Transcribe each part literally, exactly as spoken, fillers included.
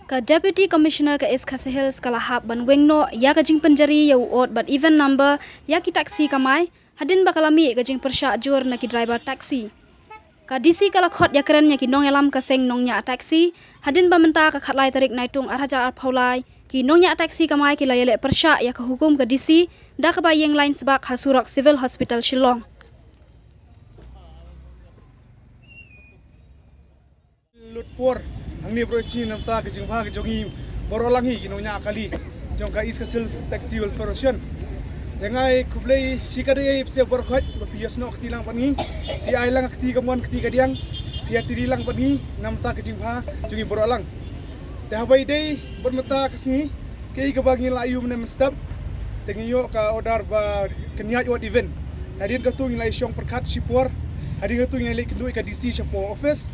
Ka Deputy Commissioner ka East Khasi Hills ka la hap ban weng noh ïa ka jingpynjari ïa u ot bad even number ïa ki taxi kamai, hadien ba ka la mih ka jingpyrshah jur na ki driver taxi. Ka D C ka la khot ïakren ïa ki nongïalam ka seng nongñiah taxi, hadien ba mynta ka khatlai tarik Naitung ar hajar arphew lai, ki nongñiah taxi kamai ki la ïaleh pyrshah ïa ka hukum ka D C, da kaba ïeng lain sbak ha surok Civil Hospital Shillong. Lut por hangne baroh shi na bynta ka jingbha ka jong ngi baroh lang hi ki nongñiah kali jong ka East Khasi Hills Taxi Welfare Association. Te nga ai khublei shi katdei ïa phi baroh khoit ba phi ïasnoh kti lang bad ngi, phi ai lang ka kti kamon kti kadiang, phi ïatylli lang bad ngi na bynta ka jingbha jong ngi baroh lang. Te haba ïadei bad mynta ka sngi, kaei kaba ngi la ïoh mynne mynstep, te ngi ïoh ka order ba kan ïaid odd even. Hadien kata ngi la ïashong pyrkhat shipor, hadien kata ngi la leit kynduh ïa ka D C shapoh office.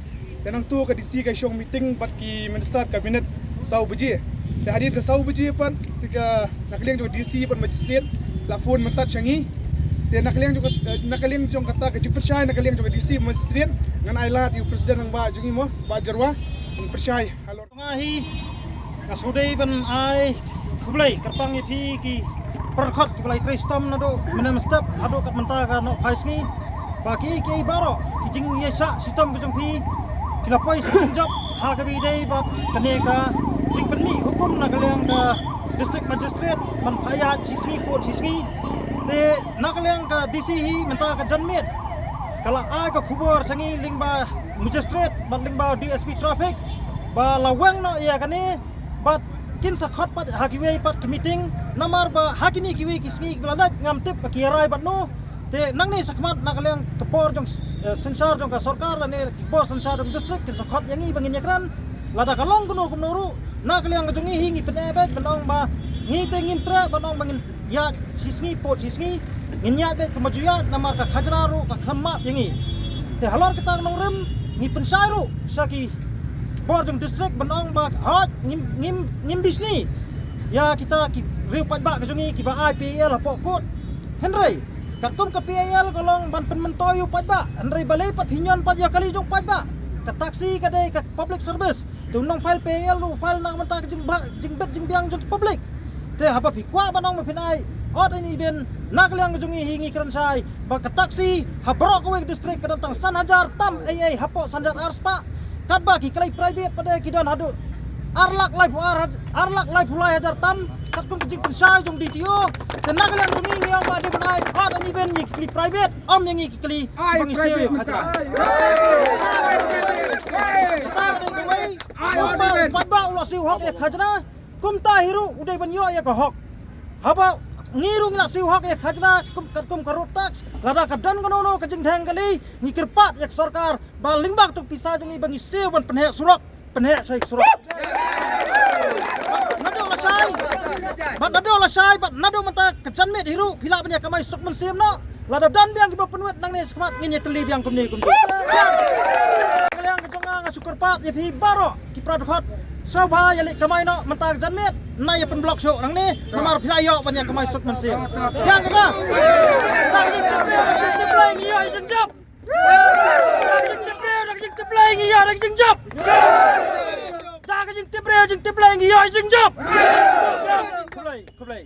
Te nangta ka D C ka shong meeting bad ki minister cabinet saw baje. Te hadien ka saw baje pat, te ka na ka liang jong ka D C bad magistrate la phone mynta sha ngi. Te na ka liang jong ka, eh, na ka liang jong kata ka jingpyrshah na ka liang jong ka D C magistrate, ngan ai lad ïa u president nang ba jong ngi mo, Bah Jyrwa, ngan pyrshah halor. Nga hi, nga sngewdei ban ai khublei kyrpang ïa phi ki paralok kiba la trei shitom naduh mynne mynstep haduh kat mynta ka nohphai sngi. Ba ki, ki baroh ki jingïaishah shitom ka jong phi ki la poi sha jingjop ha kaba ïadei bad kane ka jingpynmih hukum na ka liang ka district magistrate ban phah ïaid shi sngi pud shi sngi. Te na ka liang ka D C hi mynta ka janmiet ka la ai ka khubor sha ngi lyngba magistrate bad lyngba D S P traffic ba la weng noh ïa kane bad kin sa khot pat ha kiwei pat ki meeting, namar ba ha kine kiwei ki sngi kiba la leit ngam tip ba ki rai bad no. Te nangne shakhmat na ka liang ka por jong, eh, synshar jong ka sorkar lane ka por synshar jong district kin sa khot ïa ngi ba ngin ïakren. Lada ka long kumno kumno ruh, na ka liang ka jong ngi hi ngi pyneh beit ban ong ba ngi te ngim treh ban ong ba ngin ïaid shi sngi pud shi sngi, ngin ïaid beit kumba ju ïaid namar ka khajna ruh ka khlem map ïa ngi. Te halor kata ka nongrim ngi pynshai ruh sha ki bor jong district ban ong ba hooid ngim, ngim, ngim bishni ïa kita ki riew paidbah ka jong ngi kiba ai P A L hapoh court. Hynrei katkum ka P A L ka long ban pynmyntoi ïa u paidbah, hynrei balei pat hi ñion pat ïa kali jong u paidbah. Ka taxi ka dei ka public service. Te u nong file P A L u file na ka bynta ka jingbha, jingbit jingbiang jong ka public. Te haba phi kwah ban ong ba phin ai odd and even, na ka liang ka jong ngi hi ngi kren shai ba ka taxi ha baroh kawei ka district ka don tang san hajar tam ei ei hapoh san hajar ar spah. Katba ki kali private pat de ki don haduh ar lak laiphew ar haj-, ar lak laiphew lai hajar tam. Katkum ka jingpynshai jong D T O, te na ka liang jong ngi ngi ong ba dei ban ai odd and even ïa ki kali private, ym ïa ngi ki kali ba ngi siew ïa ka khajna. Kata ka dei kawei. Kumba u paidbah u la siew hok ïa ka khajna, kumta hi ruh u dei ban ïoh ïa ka hok. Haba ngi ruh ngi la siew hok ïa ka khajna kum, katkum ka road tax, lada ka don kano kano ka jingdheng kali, ngi kyrpad ïa ka sorkar ba lyngba katto ka pisa jong ngi ba ngi siew ban pynheh surok, pynheh shai surok. Naduh lashai, bad naduh lashai, bad naduh mynta ka janmiet hi ruh phi lah ban ïa kamai suk mynsiem noh. Lada don biang kiba pynwit nangne shakhmat ngin ïa tylli biang kumne kumne. Ka liang ka jong nga nga shu kyrpad ïa phi baroh ki para dkhot, sngewbha ïa leit kamai noh mynta ka janmiet, na ïa pynblock shuh nangne namar phi la ïoh ban ïa kamai suk mynsiem. Biang kata. Da ka jingtip briew, da ka jingtip Blei ngi ïoh ïa ka jingjop. Da ka jingtip briew, da ka jingtip Blei ngi ïoh ïa ka jingjop. Da ka jingtip briew, jingtip Blei ngi ïoh ïa ka jingjop. Khublei, khublei.